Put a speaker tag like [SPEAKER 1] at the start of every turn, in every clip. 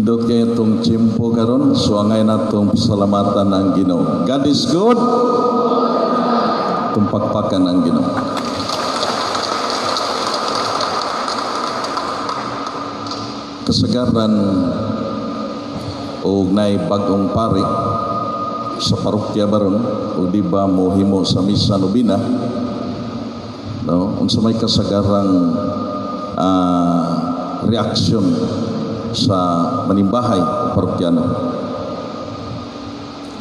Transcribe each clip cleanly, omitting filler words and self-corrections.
[SPEAKER 1] Nindot kay itong tiyempo karon, so angay natong pasalamatan ang Ginoo. God is good. Itong pakpakan ang Ginoo. Kasagaran og nay bag-ong pari sa parokya baron o di ba mohimo sa misa nobina, no, unsa may kasagarang reaksyon sa manimbahay o parokyano,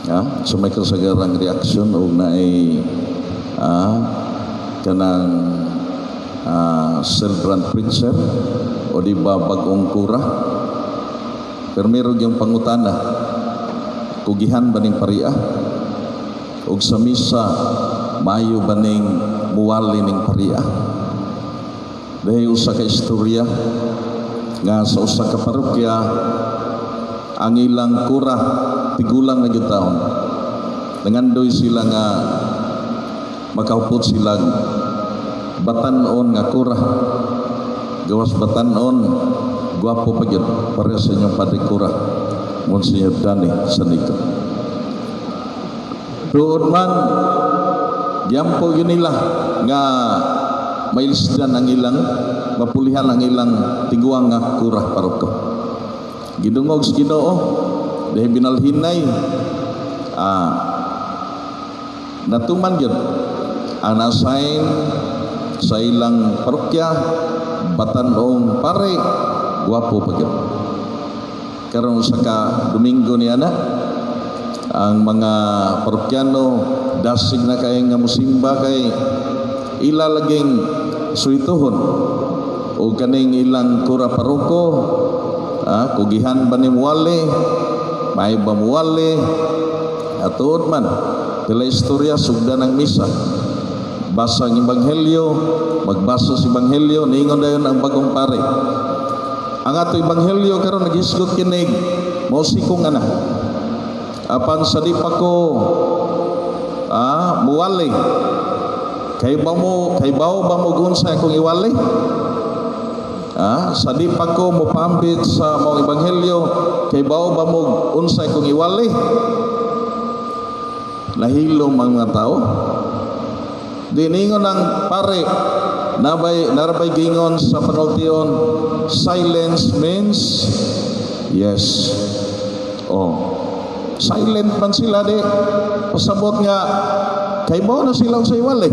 [SPEAKER 1] ya, so may kasagarang reaksyon og naay kanang celebrant preacher o di ba bag-ong kura, pero meron yung pangutana, kugihan ba ning paria og sa misa, maayo ba ning muwali ning paria? Dahil usa ka istorya nga sa usa ka parokya, ang ilang kura tigulang na gyud taon, nangandoy sila nga makahupot sila batan-on nga kura. Gawas batan-on, gwapo pa gyud, pareha sa inyong padre kura, Monsignor Danny Sanico. Tuod man, giampo gyud nila nga mailisdan ang ilang, mapulihan ang ilang tiguang nga kura paroko. Gidungog sa Ginoo dahil binalhinay, natuman gyud ang na-assign sa ilang parokya, batan-ong pare, gwapo pa gyud. Karon sa ka Domingo niya na ang mga parokyano dasig na kay nga musimba kay ila laging suwituhon o kaning ilang kura paroko, kugihan ba ni muwali, may ba muwali. Atuod man pila istorya, sugdan ang misa, basa ang ebanghelyo. Magbasa sa ebanghelyo, ningon dayon ang bagong pare, "Ang ato ebanghelyo karon naghisgot kinig mosikong anak. Apan sa di pa ko muwali, kay ba mo kay bawo ba mo gunsa akong iwali? Sa di pa ko mopambit sa maong ebanghelyo, kay bawo ba mo unsa akong iwali?" Nahilom ang mga tao. Diningon ang pare, nabay narabay gingon sa panultion, "Silence means yes." Oh, silent man sila di pasabot nga kay mo na sila sa iwali.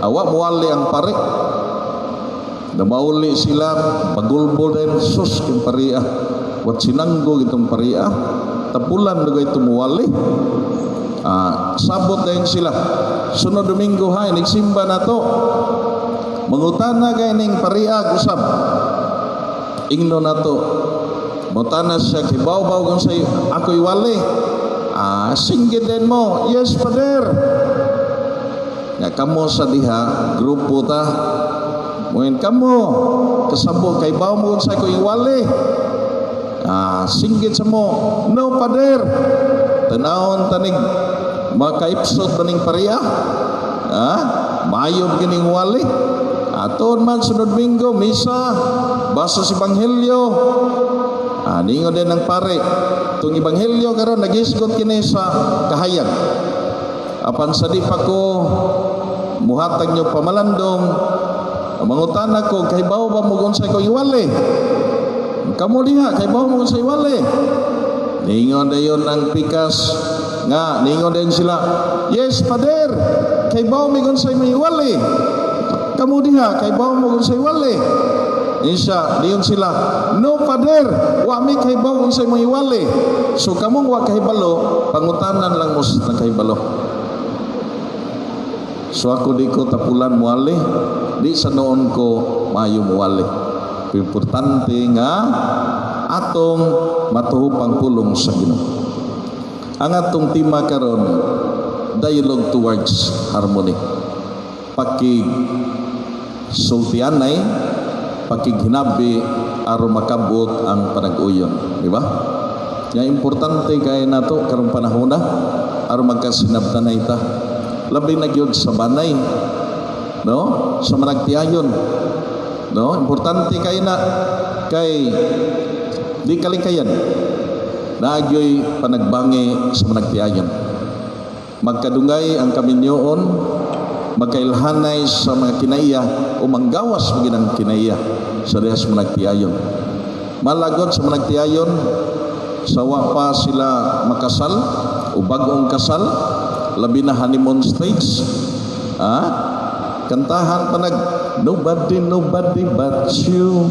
[SPEAKER 1] Awa muwali ang pare. Namauli sila, pagulbol din, sus, yung paria. Wat sinanggo itong paria, tapulan na ito muwali. Sabot din sila. Sunod Domingo ha, nagsimba na to. Mangutana kay ning paria usab. Ingno na to. Mutana siya, kibaw-baw kung sa ako iwali. Singgit din mo. "Yes, Father." Nga kamo sa diha, grupo ta. Ngayon kamo, kasabo, kay baw mo kung sa ako iwali. Singgit sa mo. "No, Father." Tanawon tanig, makaipsot ba ning paria? Mayo ba kining wali? Aton man sunod Domingo, misa, basa sa ebanghelyo. Ningon din ng pare, itong ebanghelyo karon nagisgot kini sa kahayag. Apan sa di pa ko muhatag nyo pamalandong, mangutana ko, kay bawo ba mo unsa ko iwali? Kamo diha, kay bawo mo unsa iwali? Ningon dayon ang pikas nga ningon din sila, "Yes, Father, kay bawo mi unsa may iwali." Kamo diha, kay bawo mo unsa iwali? Insya, diyon sila, "No, Father, wa mi kay bawo unsa may iwali." So kamong wa kahibalo, pangutanan lang mo sa kahibalo. So ako di ko tapulan muali, di sa noon ko maayo muali. Importante nga atong matuhupang pulong sa Ginoo. Ang atong tema karon, dialogue towards harmony. Pakig sultianay, pakighinabi aron makabot ang panag-uyon, di ba? Nga importante kay nato karong panahon na aron magkasinabtanay ta. Labi na gyud sa banay, no? Sa managtiayon. No? Importante kay na kay Di kalikayan. Naa gyoy panagbangi sa managtiayon. Magkadungay ang kaminyoon, magkailhanay sa mga kinaiya o manggawas magin ang kinaiya sa diha sa managtiayon. Malagot sa managtiayon, sa wa pa sila makasal o bagong kasal, labi na honeymoon stage, kantahan pa nag "Nobody, nobody but you."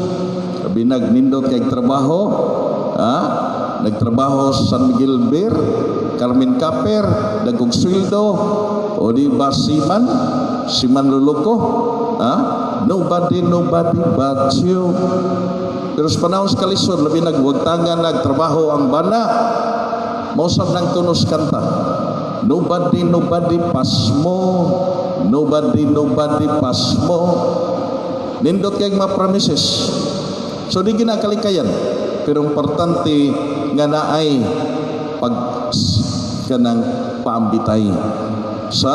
[SPEAKER 1] Labi nag nindot kay trabaho, nagtrabaho sa San Miguel Beer, Carmen Copper, dagkong sweldo, o di ba seaman, seaman loloko, "Nobody, nobody but you." Pero sa panahon sa kalisod, labi nagwagtangan nagtrabaho ang bana, mausab ng tunos kanta. "Nobody, nobody pasmo, nobody, nobody pasmo." Nindot kay mga promises. So di ginakalikayan. Pero importante nga naay pag kanang paambitay sa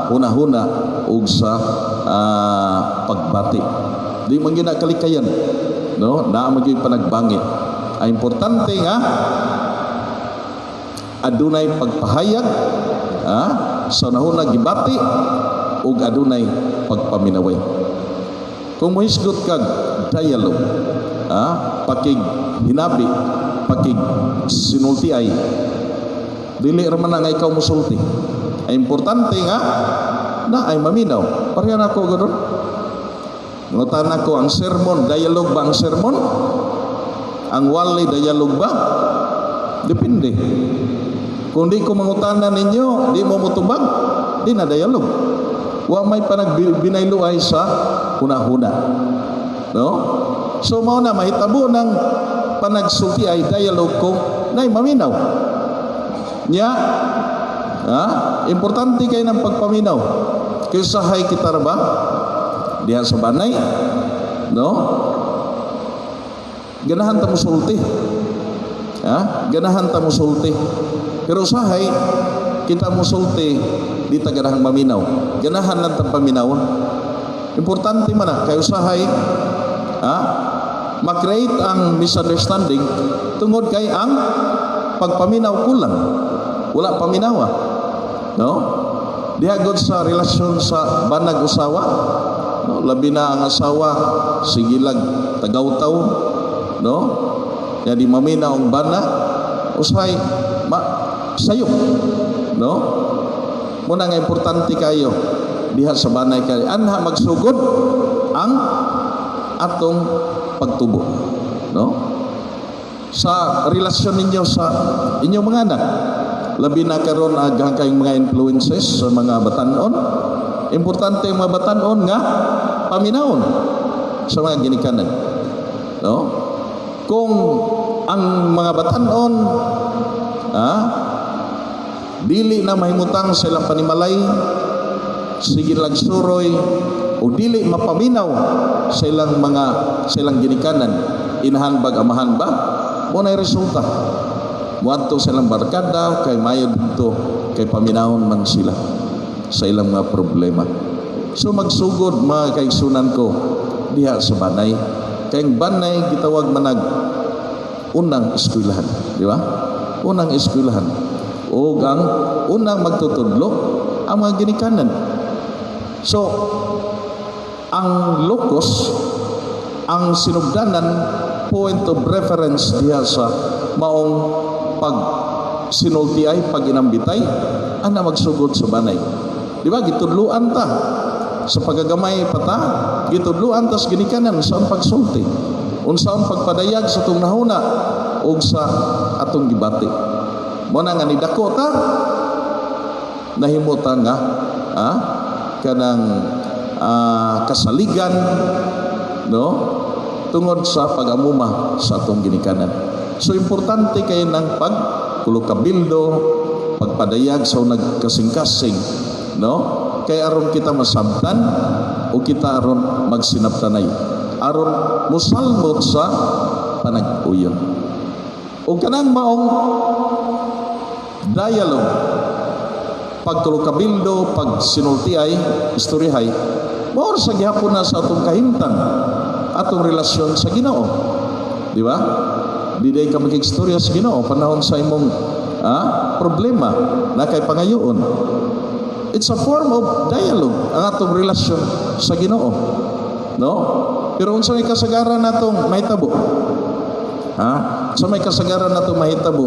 [SPEAKER 1] huna-huna ug sa pagbati. Di man ginakalikayan, no? Naa man gyud panagbangi. Ang importante nga adunay pagpahayag sa huna gibati ug adunay pagpaminaway. Kung mohisgot kag dialogue, pakig hinabi, pakig sinultiay, dili ra man na nga ikaw musulti. Ang importante nga na ay maminaw. Pareha na ako ganoon. Mangutan ko, ang sermon, dialogue ba ang sermon? Ang wali, dialogue ba? Depende. Kung di ko mangutana ninyo, di mo mutubag, di na dialogue. Wa may panagbinayluay sa huna-huna. No? So mao na mahitabo ng panagsulti ay dialogue kung nay maminaw. Nya, importante kay ng pagpaminaw. Kaysa hay kita ra ba? Diha sa banay, no? Ganahan ta musulti. Ha? Ganahan ta musulti. Pero usahay kita musulti, di ta ganahang maminaw. Ganahan lang tang paminawon. Importante man na kay usahay ma-create ang misunderstanding tungod kay ang pagpaminaw kulang. Wala paminawa. No? Diha gud sa relasyon sa banag usawa, no? Labi na ang asawa sigilag tagawtaw, no? Ya di maminaw ang bana, usahay ma sayop, no? Muna nga importante kayo diha sa banay kay anha magsugod ang atong pagtubo, no? Sa relasyon ninyo sa inyong mga anak, labi na karon aghang kayong mga influences sa mga batanon, importante ang mga batanon nga paminawon sa mga ginikanan, no? Kung ang mga batanon dili na mahimutang sa ilang panimalay, sige lang suroy o dili mapaminaw sa ilang mga sa ilang ginikanan, inahan bag amahan ba, mo na resulta muadto sa ilang barkada kay mayo didto kay paminawon man sila sa ilang mga problema. So magsugod, mga kaigsunan ko, diha sa banay kay ang banay gitawag manag unang eskwelahan, di ba? Unang eskwelahan o ang unang magtutudlo ang mga ginikanan. So ang locus, ang sinugdanan, point of reference diha sa maong pag sinulti ay pag inambitay, ana magsugod sa banay. Di ba gitudluan ta sa pagagamay pa ta, gitudluan ta sa ginikanan sa pagsulti, unsaon pagpadayag sa atong nahuna ug sa atong gibati. Mo na nga nidako ta, nahimo ta nga kanang kasaligan, no, tungod sa pag-amuma sa atong ginikanan. So importante kay ng pag kulokabildo, pagpadayag sa nagkasing-kasing, no, kay aron kita masabtan o kita aron magsinabtanay, aron musalmot sa panag-uyon. O kanang maong dialogue, pagkulokabildo, pag sinultiay, istoryahay, mao sa gihapon na sa atong kahimtang, atong relasyon sa Ginoo. Di ba? Di day ka makigstorya sa Ginoo panahon sa imong problema na kay pangayoon. It's a form of dialogue ang atong relasyon sa Ginoo. No? Pero unsa may kasagaran natong mahitabo? Ha? Sa may kasagaran natong mahitabo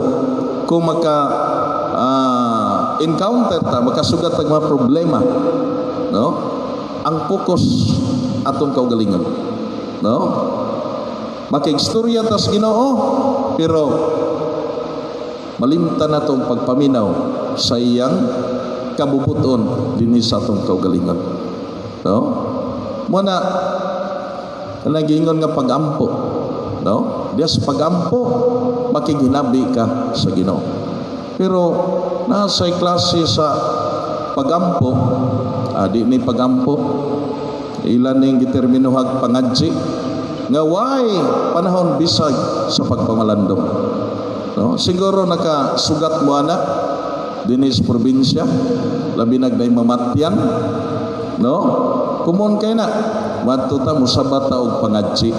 [SPEAKER 1] kung maka encounter ta, makasugat tag mga problema, no? Ang focus, atong kaugalingon. No? Makigstorya ta sa Ginoo, pero malimtan nato ang pagpaminaw sa iyang kabubuton dinhi sa atong kaugalingon. No? Mo na nagingon nga pagampo. No? Diya sa pagampo, makighinabi ka sa Ginoo. Pero nasa klase sa pagampo, di ni pagampo, ilan ning giterminuhag pangadji, nga way panahon bisag sa pagpamalandong. No? Siguro nakasugat mo ana dinhi sa probinsya, labi nag nay mamatyan, no? Kumon kay na madto ta, musabat ta og pangadji.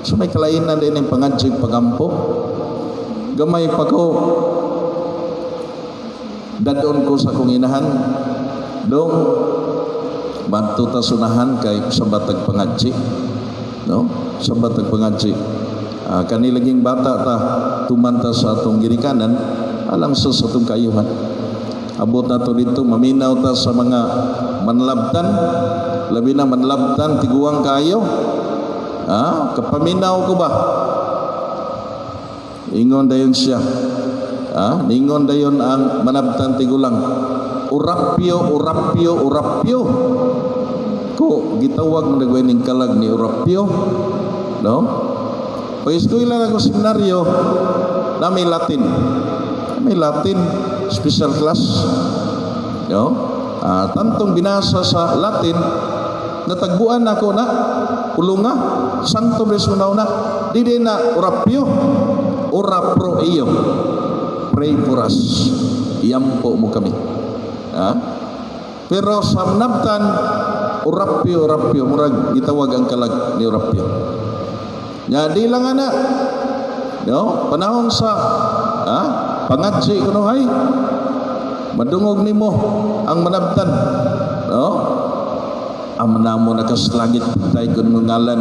[SPEAKER 1] So may kalainan din ang pangadji ug pagampo. Gamay pa ko, dadon ko sa akong inahan dong, madto ta sunahan kay sabat tag pangadji, no? Sabat tag pangadji. Kani laging bata ta, tuman ta sa atong ginikanan alang sa atong kaayuhan. Abot na to dito, maminaw ta sa mga manlabtan, labi na manlabtan tiguang kayo. Kapaminaw ko ba, ingon dayon siya, ningon dayon ang manabtan tigulang, "Urapyo, urapyo, urapyo." Ko gitawag mo nagwening kalag ni Urapyo, no? Pag eskwela ako, seminaryo na may Latin, may Latin special class, no? Tantong binasa sa Latin, natagbuan ako na pulunga santo besunaw na di di na urapyo, "Ora pro eo," pray for us, iyampo mo kami. Pero sa nabtan, "Urapyo, urapyo," murag gitawag ang kalag ni Urapyo. Nya di lang ana, no? Panahon sa pangadji kuno hay madungog nimo ang manabtan, no? "Ama namo nakaslangit, kun mo ngalan."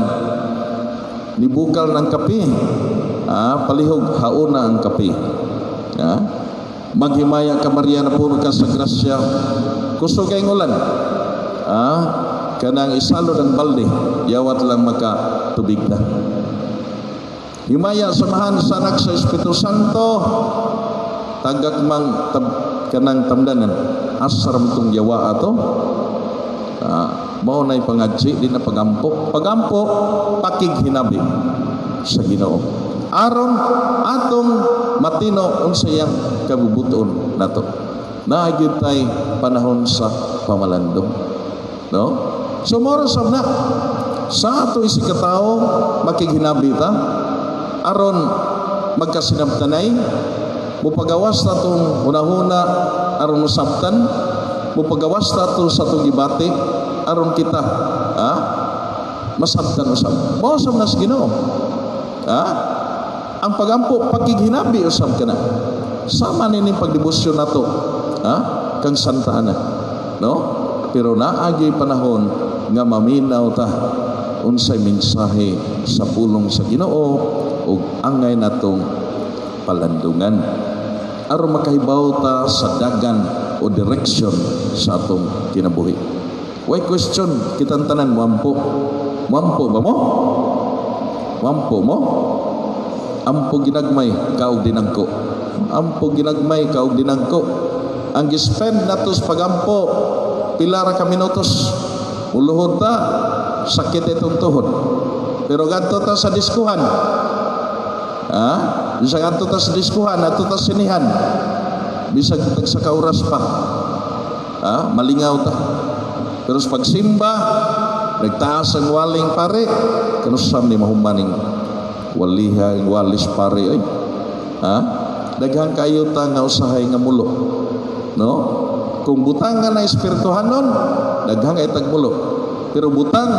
[SPEAKER 1] Nibukal ng kape, palihog hauna ang kape. "Maghimaya ka Maria, napuno ka sa grasya." Kusog kay ulan, kanang isalod ang balde, yawat lang maka tubig na. "Himaya sa Amahan, sa Anak, sa Espiritu Santo." Tagak mang tab, kanang tamdanan, asar tong yawa ato. Mao nay pangadji, di na pagampo. Pagampo, pakighinabi sa Ginoo aron atong matino unsa iyang kabubuton nato. Naa gyud tay panahon sa pamalandong, no? So moro sab na sa ato isig katawo, makighinabi ta aron magkasinabtanay, mupagawas na atong hunahuna aron masabtan, mupagawas na ato sa atong gibati aron kita masabtan usab. Mao sab na sa Ginoo. Ang pagampo, pakighinabi usab kana. Sama ni ning pagdebosyon nato kang Santa Ana, no? Pero naagi panahon nga maminaw ta unsay mensahe sa pulong sa Ginoo ug angay natong palandungan aron makahibaw ta sa dagan o direction sa atong kinabuhi. Way question, kitang tanan muampo. Muampo ba mo? Muampo mo? Ampo ginagmay kaog dinagko. Ampo ginagmay kaog dinagko. Ang gispend nato sa pagampo, pila ra ka minutos. Uluhod ta, sakit itong tuhod. Pero gadto ta sa diskuhan. Bisag adto ta sa diskuhan, adto ta sa sinihan. Bisag tag sa ka oras pa. Malingaw ta. Pero sa pagsimba, nagtaas ang waling pare, kanusam ni mahumaning waliha ang walis pare ay. Daghan kayo ta nga usahay nga mulo. No? Kung butang nga na espirituhanon, daghan kay tagmulo. Pero butang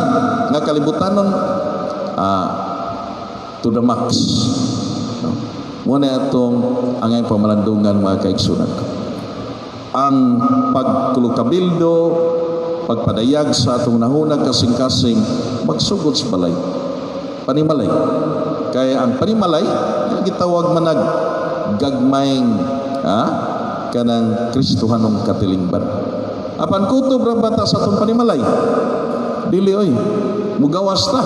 [SPEAKER 1] nga kalibutanon, to the max. No? Mao na atong angay pamalandungan, mga kaigsunan ko. Ang pagtulokkabildo, pagpadayag sa atong hunahuna, kasing-kasing, magsugod sa balay. Panimalay. Kaya ang panimalay, gitawag manag gagmayng kanang Kristohanong katilingban. Apan kutob ra bata sa atong panimalay? Dili oy. Mugawas ta.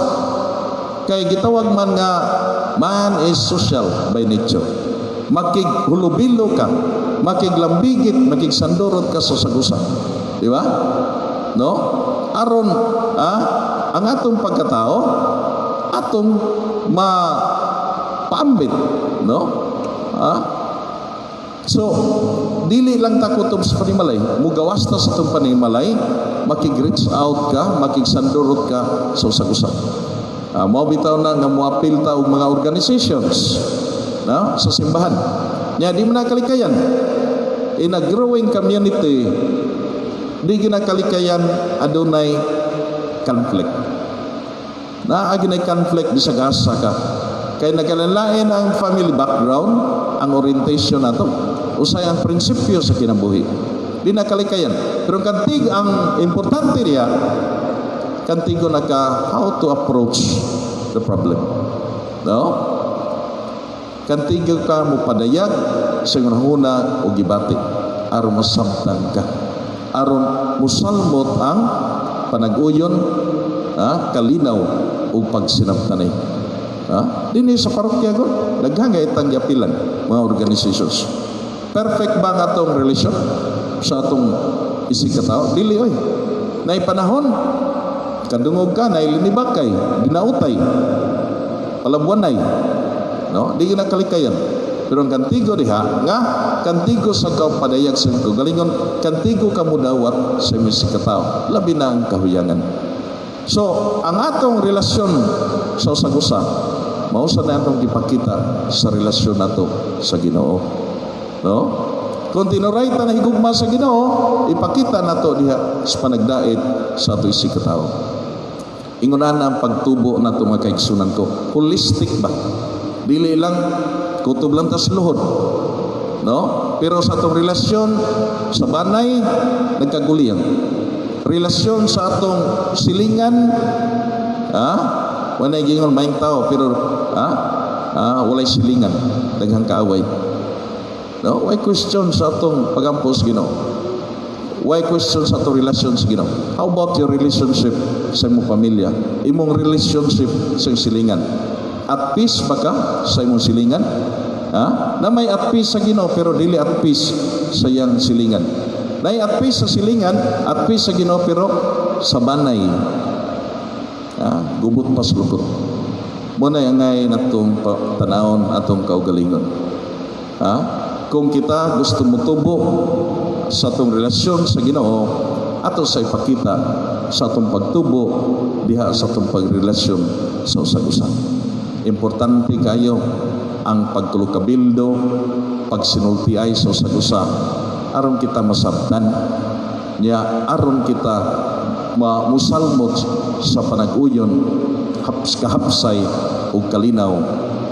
[SPEAKER 1] Kay gitawag man nga man is social by nature. Makighulubilo ka, makiglambigit, makigsandurot ka sa usag-usa. Di ba? No? Aron ang atong pagkatao atong ma paambit, no? Ah? So, dili lang ta kutob sa panimalay, mugawas ta sa atong panimalay, makig-reach out ka, makigsandurot ka sa usag-usa. Mao bitaw na nga moapil ta og mga organizations, no, sa simbahan. Nya di man nakalikayan. In a growing community, di ginakalikayan adunay conflict. Naa ginay conflict bisag asa ka. Kay nagkalain ang family background, ang orientation nato. Usay ang prinsipyo sa kinabuhi. Di nakalikayan. Pero kantig ang importante niya, kantigo na ka how to approach the problem. No? Kantigo ka mo padayag sa imong hunahuna o gibati aron masabtan ka. Aron musalmot ang panag-uyon, kalinaw ug pagsinabtanay. Ha? Dinhi sa parokya ko, daghan kay itang giapilan mga organizations. Perfect ba ang atong relasyon sa atong isig katao? Dili oy. Nay panahon kadungog ka, nailinibakay, dinautay, palabuanay. No? Di ginakalikayan. Pero ang kantigo diha, nga kantigo sa kapadayag sa imong kaugalingon, kantigo ka mudawat sa imong isig katao. Labi na ang kahuyangan. So, ang atong relasyon sa usag-usa, mao sa na atong gipakita sa relasyon nato sa Ginoo. No? Kung tinuray ta na higugma sa Ginoo, ipakita nato diha sa panagdait sa ato isig katao. Ingon na ang pagtubo nato, mga kaigsunan ko. Holistic ba? Dili lang kutob lang tas luhod. No? Pero sa atong relasyon sa banay, nagkaguliyang. Relasyon sa atong silingan, walay gingon maayong tao pero walay silingan, daghang kaaway. No, why question sa atong pagampo sa Ginoo? Why question sa atong relasyon sa Ginoo? How about your relationship sa imong pamilya? Imong relationship sa imong silingan? At peace ba ka sa imong silingan? Ha? Na may at peace sa Ginoo pero dili at peace sa iyang silingan. Nay at peace sa silingan, at peace sa Ginoo, pero sa banay, gubot pa sa lukot. Mao na angay natong tanawon atong kaugalingon. Ha? Kung kita gusto motubo sa atong relasyon sa Ginoo, ato sa ipakita sa atong pagtubo diha sa atong pagrelasyon sa usag-usa. Importante kayo ang pagtulokkabildo, pagsinultiay sa usag-usa aron kita masabtan nya, aron kita musalmot sa panag-uyon, kahapsay ug kalinaw,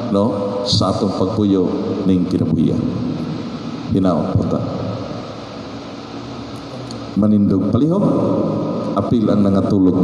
[SPEAKER 1] no, sa atong pagpuyo ning kinabuhiya. Hinaot po ta. Manindog palihog, apil ang nangatulog.